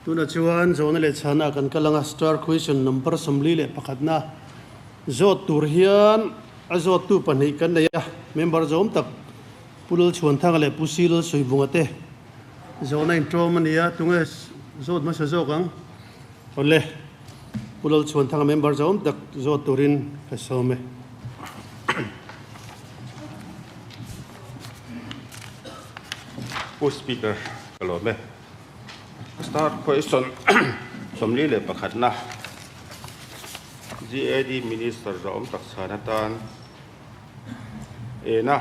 Tunah chuan zawhna leh chhana kan kal anga star question number 41na zawt tur hian a zawttu pahnih kan nei a, member zawm tak Pu Lalchhuanthanga leh Pu Si Lalsuivunga te zawhna intawm a ni a, tunge zawt hmasa zawk ang? Awle, Pu Lalchhuanthanga member zawm tak zawt turin ka sawm e. Pu Speaker, ka lawm e. Start question 41na GAD Minister zawm tak chhan atan ena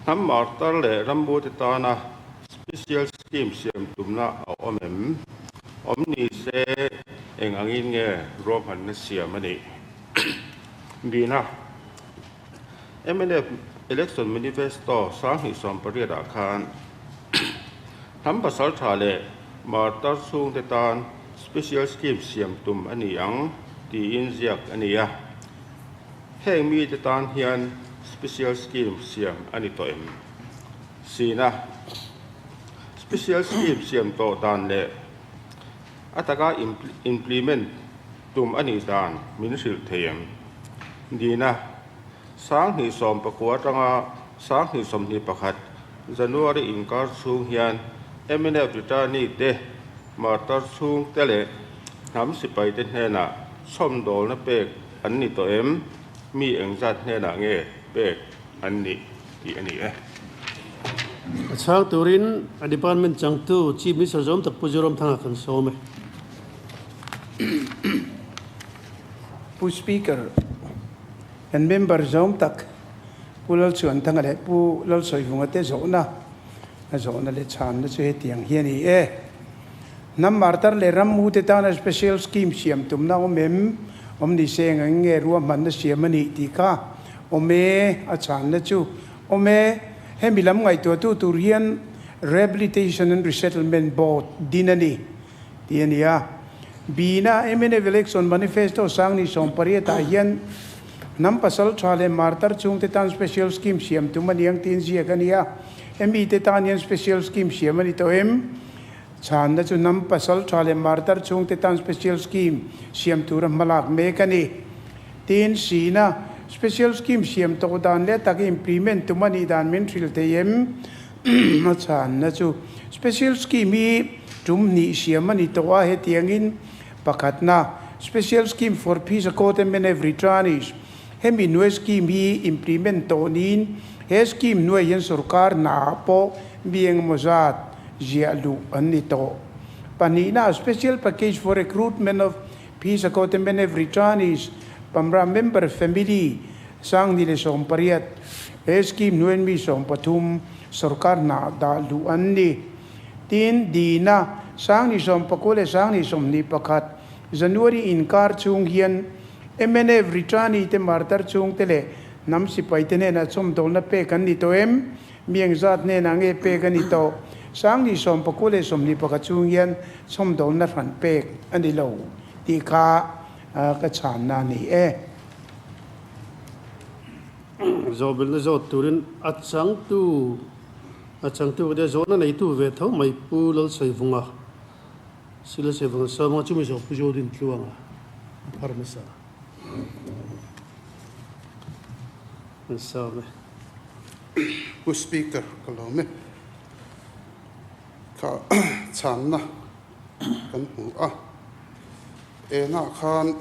hnam martar leh rambu te tana special scheme siam tumna a awm em? Awm ni se eng angin nge ruahmanna siam a nih? Bina mnf Election Manifesto 2018 ah khan hnam pasal tha leh martar chhungte tan special scheme siam tum a ni ang tiin ziak a ni a. Heng mite tan hian special scheme siam a ni tawh em? Sina special scheme siam tawh dan leh a taka implement tum a nih dan min hrilh thei em? Dina 2019 atanga 2021 January inkar chhung hian mnf returnee te martar chhung te leh hnam sipai te hnenah chhawmdawlna pek an ni tawh em? Mi engzat hnenah nge pek an nih tih a ni e. A chhang turin a department changtu Chief Minister zawm tak Pu Zoramthanga kan sawm e. Pu Speaker, kan member zawm tak Pu Lalchhuanthanga leh Pu Lalsawivunga te zawhna a zawhna leh chhanna chu hetiang hi a ni e. Hnam martar leh rammu te tana special scheme siam tumna awm em? Awm ni se eng ang nge ruahmanna siam a nih tih kha awm e a chhanna chu awm e. Hemi lam ngaihtuahtu tur hian Rehabilitation and Resettlement Board din a ni tih a ni a. Bina mnf Election Manifesto 2018 ah hian hnam pasal tha leh martar chhungte tan special scheme siam tum a ni ang tiin ziak a ni a. Hemi te tan hian special scheme siam a ni tawh em? Chhanna chu hnam pasal tha leh martar chhungte tan special scheme siam tura hmalak mek a ni. Tin, Sina special scheme siam tawh dan leh tak implement tum a nih dan min hrilh thei em? A chhanna chu special scheme hi tum hnih siam a ni tawh a, hetiangin pakhatna Special Scheme for Peace Accord mnf Returnees hemi hnuai scheme hi implement tawh niin he scheme hnuai hian sorkar hnaah pawh mi engemaw zat ziah luh an ni tawh. Pahnihna Special Package for Recruitment of Peace Accord mnf Returnees Pamra Member Family 2018, he scheme hnuaiin mi 13 sorkar hna dah luh an ni. Tin, Dina, 2019 leh 2021, January inkar chhung hian mnf returnee te martar chhungte leh hnam sipai te hnenah chhawmdawlna pek an ni tawh em? Mi engzat hnenah nge pek a ni tawh? 2019 leh 21 chhung hian chhawmdawlna hran pek a ni lo tih kha ka chhanna a ni e. Zawhbelhna zawt turin a changtu a changtu ka tia zawhna neitu ve tho mai Pu Lalsawivunga si Lalsawivunga Sawmanga chumi zawh Pu Jodin Tluanga a phar hmasa an sawm e. Pu Speaker ka lawm e. Kha chhanna kan hmu a. Enah khan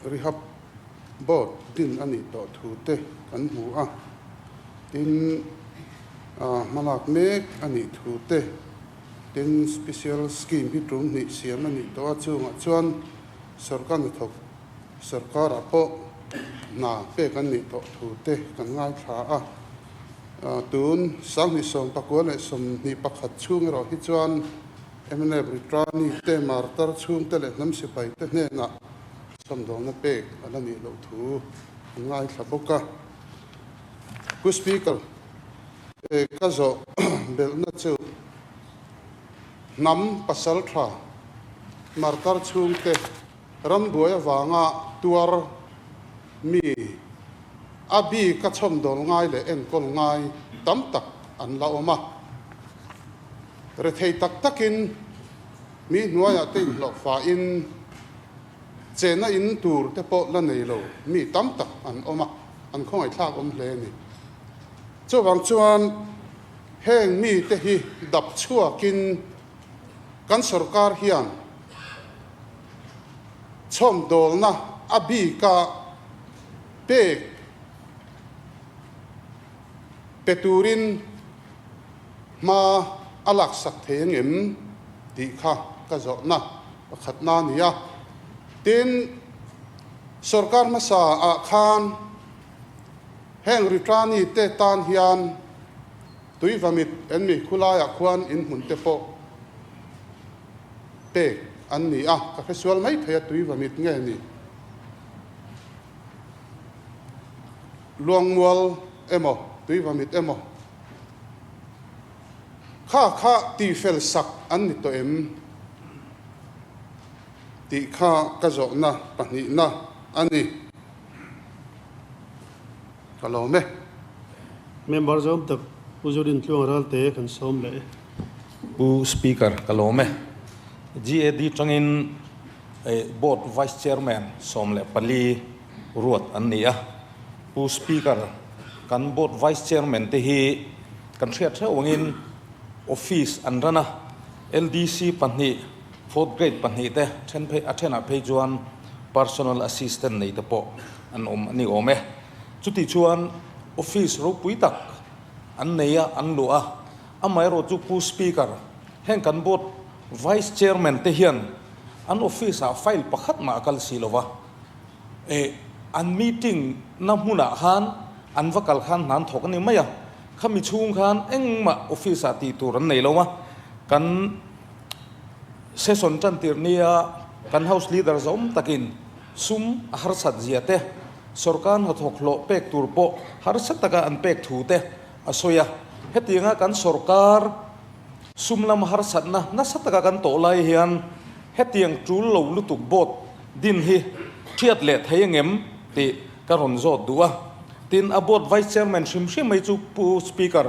Rehab Board din a nih tawh thu te kan hmu a, tin hmalak mek a nih thu te, tin Special Scheme hi tum hnih siam a nih tawh a, chungah chuan sorkar hnathawk sorkarah pawh hna pek an nih tawh thu te kan ngaithla a, tun 2021 chhung erawh hi chuan Mnf Ritrani te, Martar chhungte leh hnam sipai te hnenah sawmdawlna pek a la nih loh thu an ngaithla bawk a. Pu Speaker, ka zawh belhna chu hnam pasal tha Martar chhungte rambuai avanga tuar mi a bik a chhawmdawl ngai leh enkawl ngai tam tak an la awm a. Rethei tak takin mi hnuaiah te inhlawhfain chenna in tur te pawh la nei lo mi tam tak an awm a, an khawngaihthlak awm hle a ni. Chuvang chuan heng mite hi dap chhuakin kan sorkar hian chhawmdawlna a bika pek pe turin hma a laksak thei ang em tih kha ka zawhna pakhatna a ni a. Tin, sorkar hmasa ah khan heng Ritrani te tan hian Tuivamit en mi khulaiah khuan inhmun te pawh pek an ni a, ka hresual mai thei a Tuivamit nge ni? Luangmual emaw, Tuivamit emaw kha kha tihfel sak an ni tawh em tih kha ka zawhna pahnihna a ni. Ka lawm e. Member zawm tak Pu Zurin Tluang Ralte kan sawm leh e. Pu Speaker, ka lawm e. GAD tangin Board Vice Chairman 14 ruat an ni a. Pu Speaker, kan Board Vice Chairman te hi kan hriat hreuh angin Office an ran a, LDC pahnih, Fourth Grade pahnih te then phei a thenah phei chuan Personal Assistant nei te pawh an awm a ni awm e. Chuti chuan Office ropui tak an nei a, an luah a. Amaherawh chu Pu Speaker, heng kan Board Vice Chairman te hian an office ah file pakhat mah a kal si lo va, eh an meeting na hmunah khan an va kal khan hna an thawk a ni mai a, khami chhung khan engmah office ah tih tur an nei lo a, kan session tan tir nia kan house leader zawm takin sum a harsat zia te, sorkar hnathawk hlawh pek tur pawh harsa taka an pek thu te a sawi a, hetianga kan sorkar Sum lam harsatna nasa taka kan tawh lai hian hetiang tul lo lutuk board din hi hriat leh thei angem tih ka rawn zawt duh a. Tin, a board vice chairman hrim hrim mai chu Pu Speaker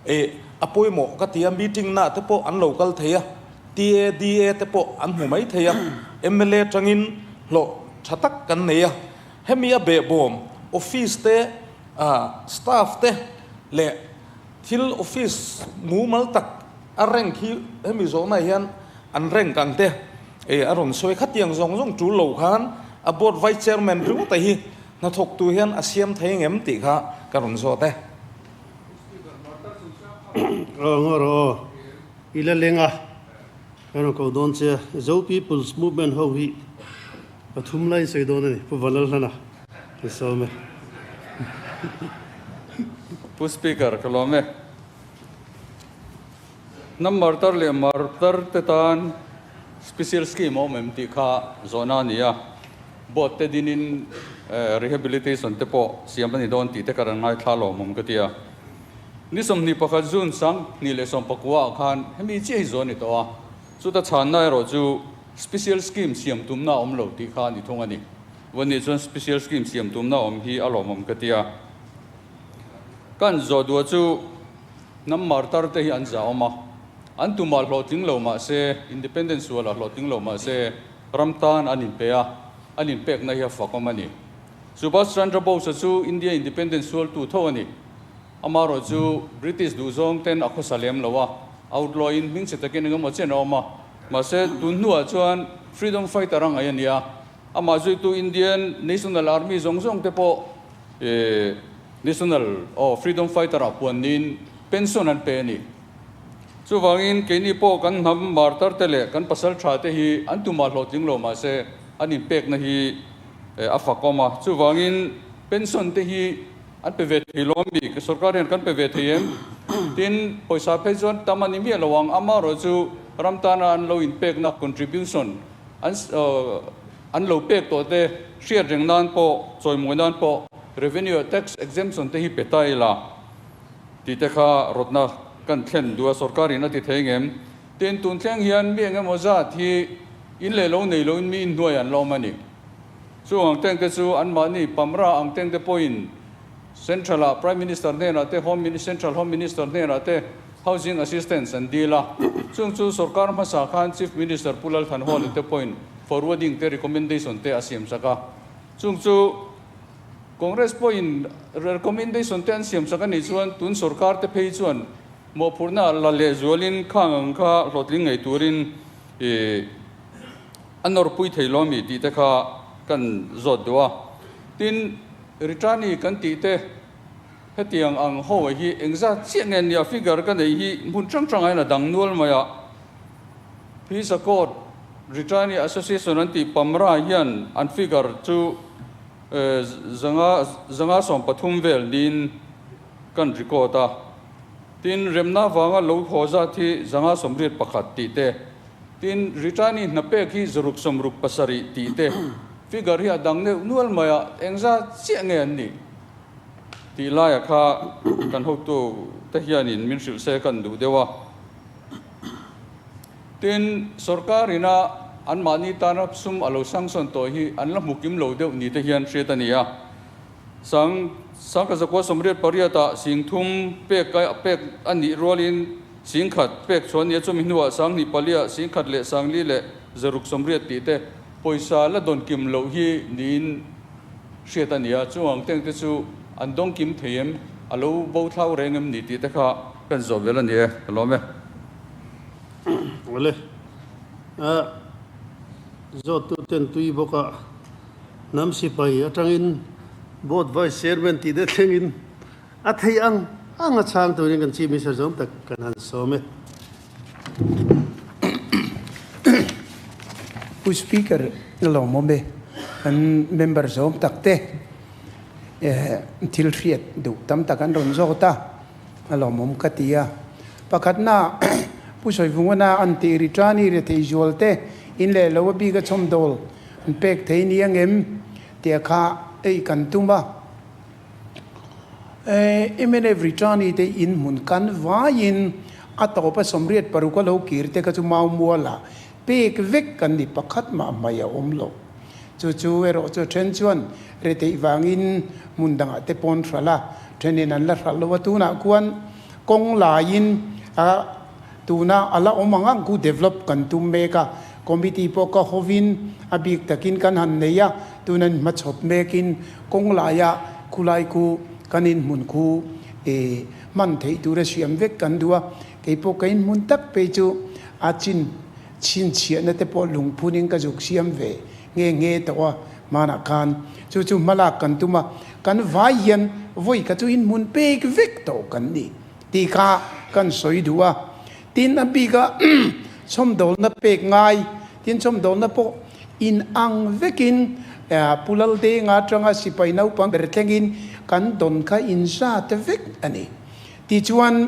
eh a pawimawh ka ti a, meeting na te pawh an lo kal thei a, TADA te pawh an hmu mai thei a, mla tangin hlawh tha tak kan nei a, hemi a behbawm office te staff te leh Thil office mumal tak a rank hi hemi zawhnaah hian an rank ang te eh a rawn sawi khatiang zawng zawng tul lo khan a board vice chairman ringawt a hi hnathawktu hian a siam thei ngem tih kha ka rawn zawt e. Aw ngaw rawh aw, i la leng a, ka rawn ko dawn che a, Zo People's Movement ho hi pathum lai sawi dawn a ni, Pu Vanlalhlana. Ka sawm e. Pu Speaker, ka lawm e. Hnam martar leh martar te tan special scheme a awm em tih kha zawhna a ni a. Board te dinin rehabilitation te pawh siam a ni dawn tih te ka rawn ngaithla lawmawm ka ti a. Ni 21 June 2019 ah khan hemi chiah hi zawh a ni tawh a. Chuta chhanna erawh chu special scheme siam tumna a awm lo tih kha a ni thung a ni. Vanih chuan special scheme siam tumna awm hi a lawmawm ka ti a. Kan zawh duah chu hnam martar te hi an zah awm a, an tumah hlawhtling lo mah se, independence sualah hlawhtling lo mah se, ram tan an inpe a, an inpekna hi a fak awm a ni. Subhas Chandra Bose-a chu India independence sualtu tho a ni. Amaherawh chu British duhzawng ten a khawsa lem lo a, outlaw in hmingchhe takin engemaw chen a awm a, mahse tun hnuah chuan freedom fighter a ngaih a ni a. Amah zuitu Indian National Army zawng zawng te pawh National aw Freedom Fighter ah puan niin pension an pe a ni. Chuvangin keini pawh kan hnam martar te leh kan pasal tha te hi an tumah hlawhtling lo mahse an inpekna hi a fakawm a. Chuvangin pension te hi an pe ve thei lo a mi? Sorkar hian kan pe ve thei em? Tin, pawisa phei chuan tam a ni miah lo ang. Amaherawhchu ram tana an lo inpekna contribution An an lo pek tawh te hriat reng nan pawh, chawimawi nan pawh revenue tax exemption te hi pe ta ila tih te kha rawtna kan thlen duh a, sorkar in a ti thei ngem? Tin, tun thleng hian mi eng emaw zat hi in leh lo nei loin mi inhnuai an la awm a ni. Chung ang teng te chu anmahni pamra ang teng te pawhin Central ah Prime Minister hnenah te, Home Central Home Minister hnenah te, Housing Assistance an dil a, chung chu sorkar hmasa khan Chief Minister Pu Lal Thanhawla te pawhin forwarding te recommendation te a siam sak a, chung chu Congress pawhin recommendation te an siam sak a nih chuan tun sorkar te phei chuan mawhphurhna la lehzualin khang ang kha hlawhtling ngei turin ih a nawrpui thei lo ami tih te kha kan zawt duh a. Tin, Ritani kan tih te hetiang ang ho hi engzat chiah nge nia figure ka neih hi hmun hrang hrangah hian a dang nual mai a. Phisa Court Ritani Association an tih Pamra hian an figure chu zanga zanga 13 vel niin kan record a. Tin, remna vanga lo haw zat hi 181 tih te. Tin, Ritani hna pek hi 167 tih te figure hi a dang neuh nual mai a, engzat chiah nge an nih tih laiah kha kan hotu te hianin min hrilh se kan duh deuh a. Tin, sorkar ina anmahni tana sum a lo sanction tawh hi an la hmu kim lo deuh ni te hian hriat a ni a. Sang sangkhat zakua 88 ah 3000 pek pek a nih rualin 10,000 pek chhuah a ni a, chumi hnuah 2004 ah 10,000 leh 4,180 tih te pawisa la dawn kim loh hi niin hriat a ni a, chung ang teng te chu an dawng kim thei em, a lo bo thlau reng em ni tih te kha kan zawh vel a ni e, ka lawm e. Awle, a zawttu ten tui bawk a. Hnam sipai atangin Board Vice Chairman tih te thlengin a theih ang ang a chhang turin kan Chief Minister zawng tak kan han sawm e. Pu Speaker, lawmawm e. Kan member zawng tak te thil hriat duh tam tak an rawn zawt a, a lawmawm ka ti a. Pakhatna, Pu Sawivungana an tih ri tan i rethei zual te in leh lo a bik a chhawmdawl An pek thei ni ang em tia kha ei kan tum a. Mnf Ritani te in hmun kan vaiin a tawp a 86 a lo kir te kha chu mau mualah pek vek kan ni pakhat mah mai a awm lo. Chu chu erawh chu then chuan retheih vangin hmun dangah te pawn hralh a, thenin an la hralh lo a tunah khuan kawng laiin a Tuna a la awm ang ang ku develop kan tum mek a, committee pawh ka hovin a bik takin kan han nei a, tuna in hmachhawp mekin kawng laia khulai khu kan inhmun khu e hman theih tura siam vek kan duh a, kei pawh ka inhmun tak phei chu a chin chhinchhiahna te pawh lungphunin ka zuk siam ve nghe nghe tawh a, hmanah khan chu chu hmalak kan tum a, kan vai hian vawi kha chu inhmun pek vek tawh kan ni. Tih kha kan sawi duh a. Tin, a bika chhawmdawlna pek ngai, tin chhawmdawlna pawh in ang vekin Pu Laldenga atanga sipai naupang ber thlengin kan dawn kha in zat vek a ni. Tichuan,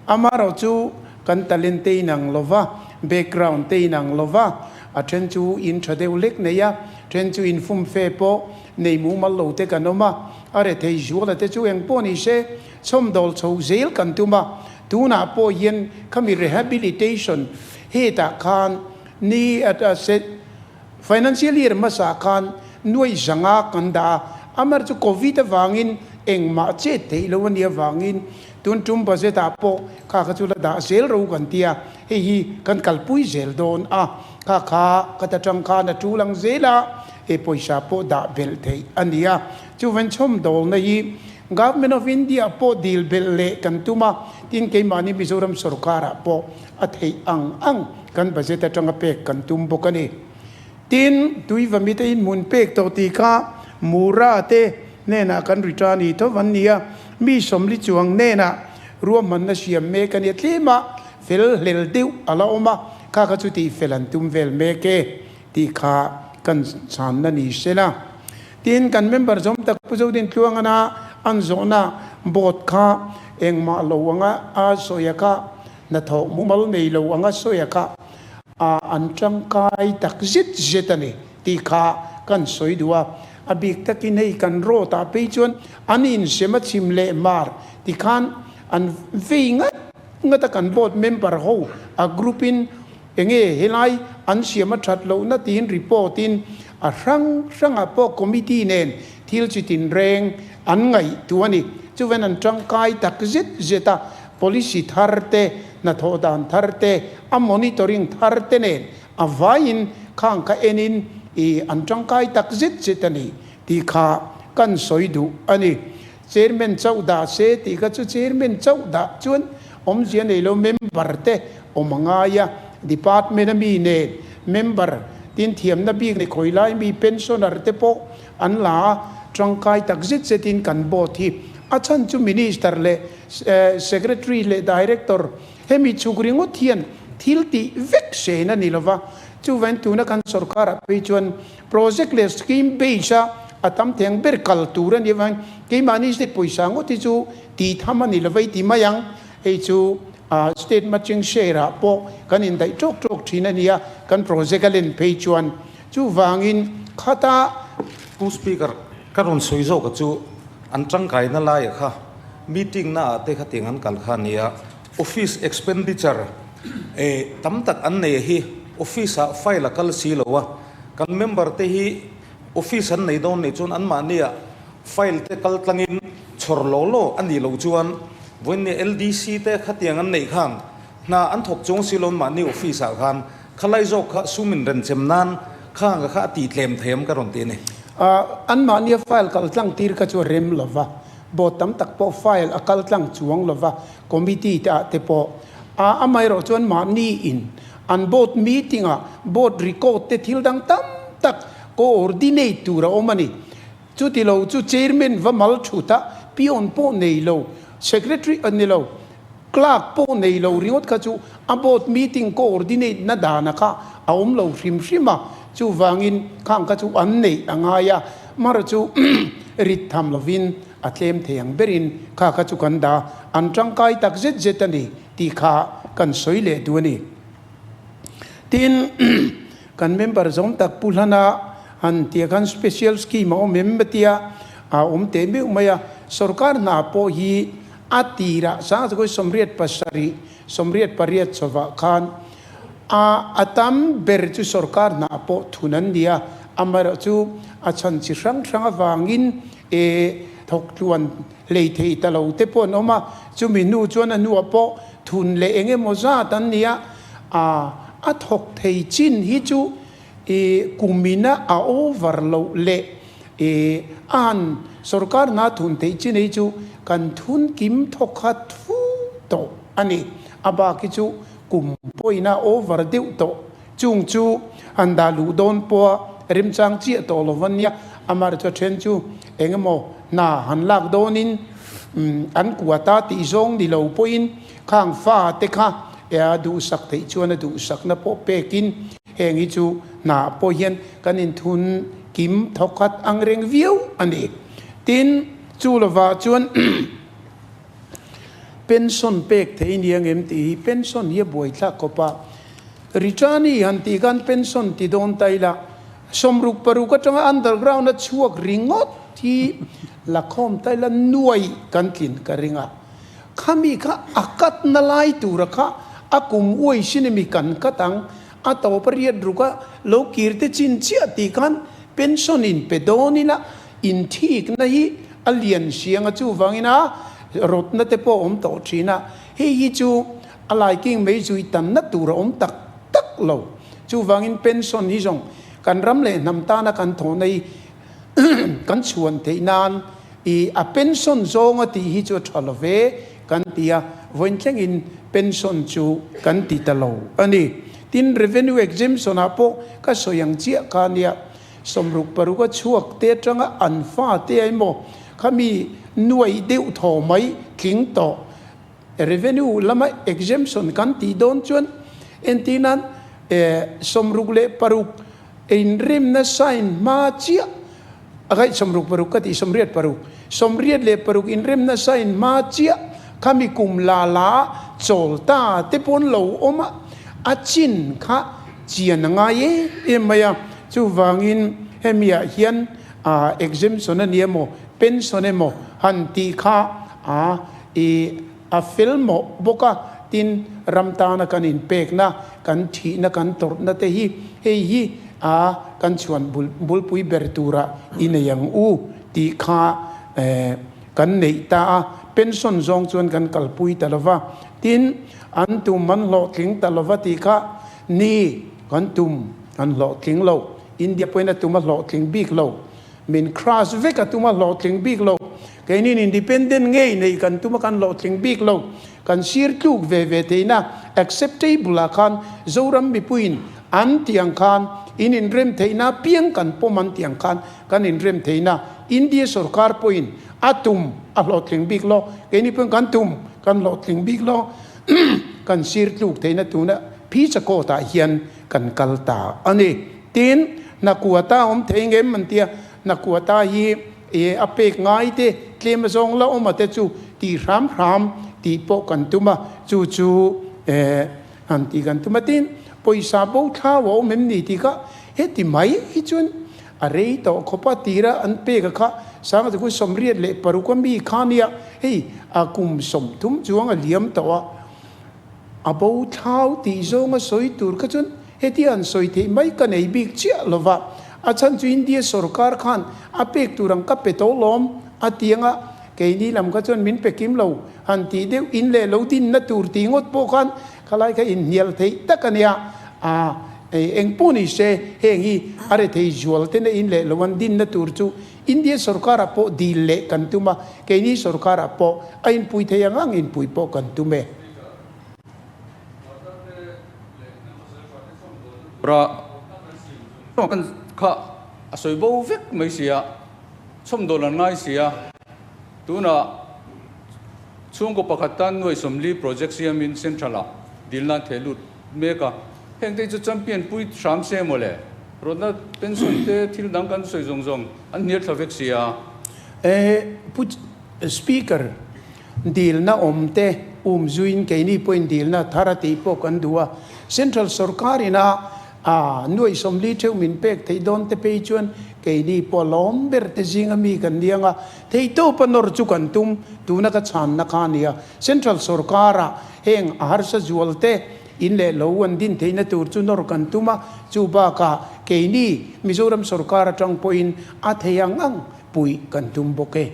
amaherawh chu kan talent te inang lo va, background te inang lo va, a then chu in tha deuh lek nei a, then chu in fumfe pawh nei mumal lo te kan awm a, a rethei zuala te chu eng pawh ni se, Chhawmdawl chho zel kan tum a, tunah pawh hian khami rehabilitation hetah khan ni financial year hmasa khan nuaih zanga kan dah a, amar chu covid avangin engmah chet theih lo a nih avangin tun tum budget ah pawh kha kha chu la dah zel ro kan ti a, hei hi kan kalpui zel dawn a, kha kha ka ta tang khan a tul ang zel a, he pawisa pawh dah belh theih a ni a, chuvan chhawmdawlna hi Government of India pawh dil belh leh kan tum a, tin keimahni Mizoram sorkarah pawh a theih ang ang kan budget atanga pek kan tum bawk a ni. Tin, Tuivamite in hmun pek tawh tih kha Mura te hnenah kan return hi tho an ni a, mi 40 chuang hnenah ruahmanna siam mek a ni a, tlema fel hlel deuh a la awm a, kha kha chu tih fel an tum vel mek e tih kha kan chhanna ni sela. Tin, kan member zawm tak Pu Zodin Tluangana an zawhna board kha engmah lo anga a sawi a kha, hnathawh mumal nei lo anga sawi a kha a an tangkai tak zet zet a ni tih kha kan sawi duh a. A bik takin hei kan road ah phei chuan an insem a chhim leh mar tikhan an vei ngat ngat a kan board member ho a group in Enge helai an siam a that lohna tiin report in a hrang hrangah pawh committee nen thil chi tin reng an ngaih tu a ni. Chuven an tangkai tak zet zet a, Policy thar te, hnathawh dan thar te, a monitoring thar te nen a vaiin khang kha enin i an tangkai tak zet zet a ni tih kha kan sawi duh a ni. Chairman chauh dah se tih kha chu chairman chauh dah chuan awmzia nei lo member te awm a ngai a, department a mi nen member tin thiamna bik nei khawi lai mi pensioner te pawh an la a, tangkai tak zet zetin kan board hi a chhan chu minister leh secretary leh director hemi chhuk ringawt hian thil tih vek sen a ni lova, chuvain tuna kan sorkarah phei chuan Project leh scheme base a a tam theng ber kal tur a nih avangin keimahni state pawisa ngawt hi chu tih tham a ni lo vei ti mai ang. Hei chu state matching share ah pawh kan indaih tawk tawk thin a nia, kan project a len phei chuan. Chuvangin khata. Pu Speaker, ka rawn sawi zawk a chu an tangkaina laia kha meeting na ah te kha tiang an kal kha a nia. Office expenditure tam tak an nei hi office ah file a kal si lo a. Kan member te hi office an nei dawn nih chuan anmahnia file te kal tlangin chhawr law law a nih loh chuan vawiinnia LDC te khatiang an neih khan hna an thawk chuang si lo anmahni office ah khan khalai zawk kha sum in renchem nan khanga kha a tih tlem thei am ka rawn ti a ni. Anmahnia file kal tlang tir kha chu a rem lo va, board tam tak pawh file a kal tlang chuang lo va, committee te ah te pawh a amaherawh chuan mahni in An board meeting ah board record te thil dang tam tak coordinate tur a awm a ni. Chuti lo chu chairman va mal thut a, peon pawh nei lo, secretary a ni lo, clerk pawh nei lo ringawt kha chu a board meeting coordinate na dana kha a awm lo hrim hrim a, chuvangin khang kha chu an neih a ngai a, mara chu rit tham lovin a tlem thei ang berin kha kha chu kan dah an tangkai tak zet zet a ni. Tih kha kan sawi leh duh a ni. Tin, kan member zawng tak Pu Hlana han tia khan special scheme a awm em tia a awm teh meuh mai a. Sorkar hna pawh hi a tirah sangchakawih 87, 88 chawah khan a a tam ber chu sorkar hna pawh thun an ni a. Amaherawhchu a chhan chi hrang hrang avangin e thawk tluan Hlei thei ta lo te pawh an awm a, chumi hnu chuan a hnuah pawh thun leh eng emaw zat an ni a, a thawk thei chin hi chu i kumina a over loh leh i a han sorkar hna thun theih chin hi chu kan thun kim thawk kha thu tawh a ni. A bak hi chu kum pawhin a over deuh tawh chung chu han dah luh dawn pawha remchang chiah tawh lo va nia, amaherawhchu a then chu eng emaw hna han lak dawnin an kua ta tih zawng ni lo pawhin khang fa te kha a duhsak theih chuan a duhsakna pawh pekin heng hi chu hna pawh hian kan inthun kim thawkhat ang reng viau a ni. Tin, chu lovah chuan Pension pek thei ni ang em tih hi pension hi a buaithlak khawp a. Richani han tih khan pension ti dawn ta ila 66 atanga underground a chhuak ringawt hi la khawm ta ila nuai kan tlin ka ring a. Khami kha a kat na lai tura kha a kum uai sin emi kan kat ang a tawp a riat ruk a lo kir te chin chiah tih khan pension in pe dawn ila Inthikna hi a lian siang a, chuvangin a rawtna te pawh a awm tawh thin a, hei hi chu a laiking mei zui tanna tur a awm tak tak lo. Chuvangin pension hi zawng kan ram leh hnam tana kan thawhna hi kan chhuan theih nan i a pension zawnga tih hi chu a tha lo ve kan ti a, vawiin thlengin pension chu kan ti ta lo a ni. Tin, revenue exemption ah pawh ka sawi ang chiah kha nia. 66 a chhuak te atanga an fate a emaw khami nuaih deuh thaw mai tling tawh revenue lama exemption kan tih dawn chuan entirnan 66 inremna sign hma chiah a kaih 66 ka tih 86 86 inremna sign hma chiah khami kum la la chawl ta te pawn lo awm a a chin kha chian a ngai em em mai a. Chuvangin hemiah hian exemption a ni emaw, pension emaw han tih kha a i a fel mawh bawk a, tin ram tana kan inpekna, kan thihna, kan tawrhna te hi hei hi a kan chhuan bulpui ber tura i nei ang u tih kha kan neih ta a. pension zawng chuan kan kalpui ta lova. Tin, an tum an hlawhtling ta lova tih kha ni kan tum an hlawhtling lo. India pawhin a tum a hlawhtling bik lo. Min crush vek a tum a hlawhtling bik lo. Keinin independent ngei nei kan tum a kan hlawhtling bik lo. Kan sir tluk ve ve theihna acceptable ah khan Zoram mipuiin an tih ang khan in inrem theihna apiang kan pawm an tih ang khan kan inrem theihna India sorkar pawhin a tum a hlawhtling bik lo. Keini pawhin kan tum kan hlawhtling bik lo. Kan sir tluk theihna tuna Phicha court ah hian kan kal ta a ni. Tin, Hnakuata awm thei ngem an tia, Hnakuata hi e a pek ngai te, tlem azawng la awm a te chu tih hram hram tih pawh kan tum a, chu chu e han tih kan tum a. Tin, pawisa bo thlau a awm em ni tih kha heti mai hi chuan a rei tawh khawp a, tira an pek a kha Sangate khu 86 a mi kha nia, hei a kum 30 chuang a liam tawh a. A bo thlau tih zawnga sawi tur kha chuan hetia an sawi theih mai ka nei bik chiah lo va, a chhan chu India sorkar khan a pek tur ang ka pe tawh lawm a ti anga keini lam kha chuan min pe kim lo han tih deuh in leh lo dinna tur tih ngawt pawh khan khalai kha inhnial theih tak a nia. A eng pawh ni se heng hi a rethei zual tena in leh lo an dinna tur chu India sorkarah pawh dil leh kan tum a, keini sorkarah pawh a inpui thei ang ang inpui pawh kan tum e. Ra kan kha a sawi bo vek mai si a, chhawmdawl an ngai si a, tunah chhungkaw pakhat tan nuai 40 project siamin Central ah dil nan theh lut mek a, heng te chu champion pui hram se mawle, rawtna pension te thil dang kan sawi zawng zawng an hnial thla vek si a. E Pu Speaker, dilna awm te um zuiin keini pawhin dilna thar a tih pawh kan duh a, Central sorkar ina a nuaih 40 theuh min pek theih dawn te phei chuan keini pawh lawm ber te zinga mi kan niang a, theihtawpa nawr chu kan tum tuna ka chhanna kha a nia. Central sorkara heng a harsa zual te in leh lo an din theihna tur chu nawr kan tum a, chu bakah keini Mizoram sorkar atang pawhin a thei ang ang puih kan tum bawk e.